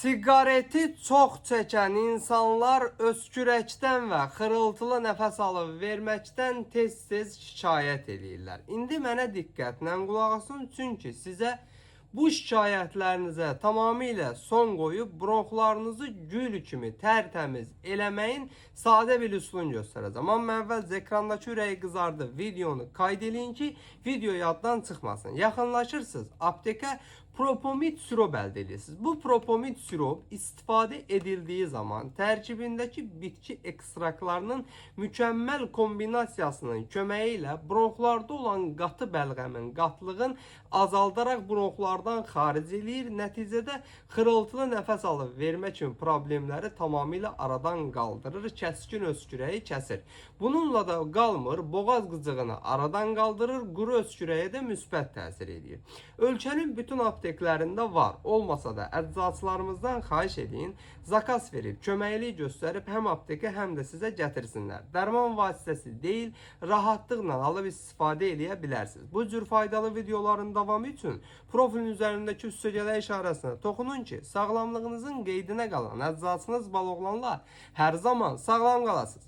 Siqareti çox çəkən insanlar öskürəkdən və xırıltılı nəfəs alıb verməkdən tez-tez şikayət eləyirlər. İndi mənə diqqətlə qulaq asın, çünki sizə bu şikayətlərinizə tamamilə son qoyub bronxlarınızı gül kimi tərtəmiz eləməyin sadə bir üsulunu göstərəcəm. Amma əvvəlcə ekrandakı ürəyi qızardı videonu qayd eləyin ki, video yaddan çıxmasın. Yaxınlaşırsınız aptekə, Propomid sirop əldə edirsiniz. Bu Propomid sirop istifadə edildiyi zaman tərkibindəki bitki ekstraktlarının mükəmməl kombinasiyasının köməyi ilə bronxlarda olan qatı bəlğəmin qatlığın azaldaraq bronxlardan xaric eləyir. Nəticədə xırıltılı nəfəs alıb vermə kimi problemləri tamamilə aradan qaldırır, kəskin öskürəyi kəsir. Bununla da qalmır, boğaz qıcığını aradan qaldırır, quru öskürəyə də müsbət təsir eləyir. Ölkənin bütün apteklərində var. Olmasa da əczaçılarımızdan xahiş edin, zakaz verib, köməklik göstərib həm aptekə, həm də sizə gətirsinlər. Dərman vasitəsi deyil, rahatlıqla alıb istifadə eləyə bilərsiniz. Bu cür faydalı videoların davamı üçün profilin üzərindəki üstəgələ işarəsinə toxunun ki, sağlamlığınızın qeydinə qalan əczaçınız Baloğlanla hər zaman sağlam qalasınız.